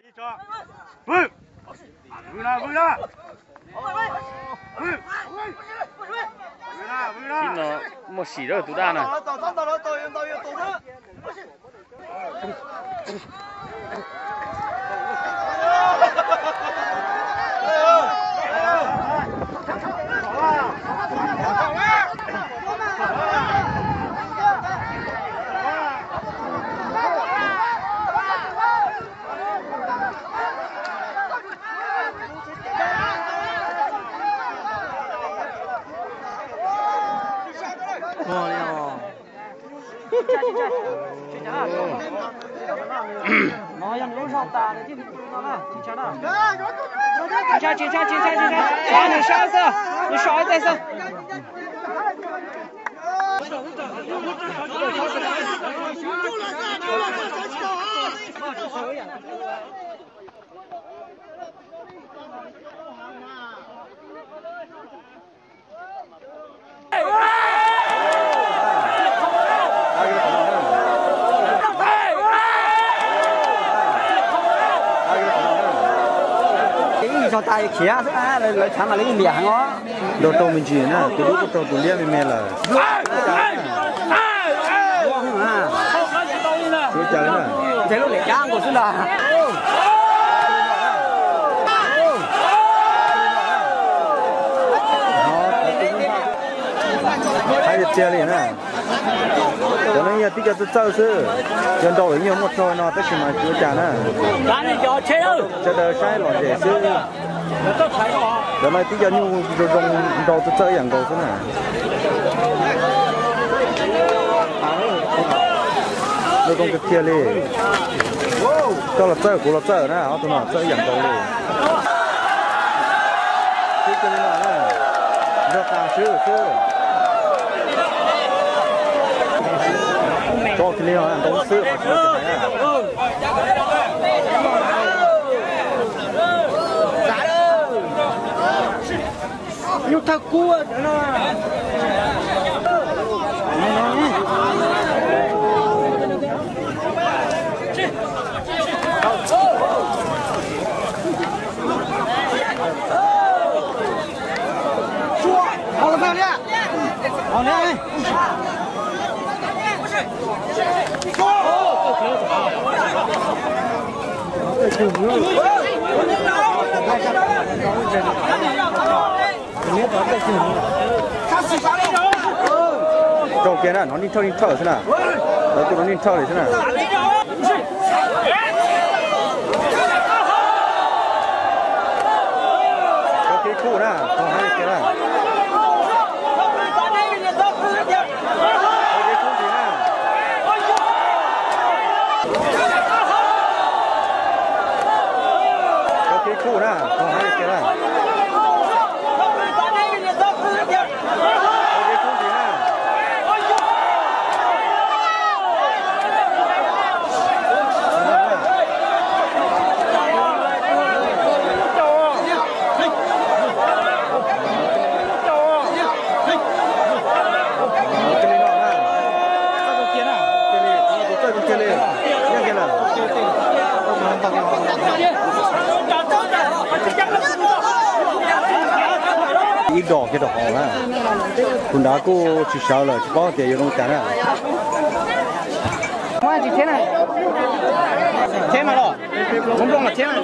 Vwm, vwm na, vwm na. Vwm, vwm na, vwm na. Tib no muaj sim dab tus dab na. Ib zog tas khiav xwb, lawv tshav mas lawv yeej liam heev os. Nrau rau me ntsis na, tus dub kuj raug tus liab me me lawm. Ua cas na? Ua cas na? Ntshe lub liam cab nkaus xwb ntag. Hais tiag tiag li na. Cov no yog tib co txawj txawj xwb, yog nrau lawm yeej muaj rog no tab sis mas tsis ua cas na. Sawv daws saib lom zem xwb. Cov no tib co nyuj zoo zoo nrau txawj txawj ib yam nkaus xwb na. Zoo zoo tiag tiag li. Koj los txawj kuv los txawj na, ob tug no txawj ib yam nkaus li. Sib kiag li no na, nrog tas swb xwb. Tso kiag li no ntau xwb. Nyuj thawj kub no. Rau kiag na, hnov nij nrhawj nij nrhawj xwb na. Lawv tuaj hnov nij nrhawj li xwb na. Rau kiag ib khub na, rau kiag na. Rau kiag ib khub na, rau kiag na. Ib dos kiag rau hauv na. Tus nrad kuj tsis sawv lawm, tsis paub tias yuav zoo cas na. Tsis thiab na. Thiab mas los. Kuv nplooj los thiab na.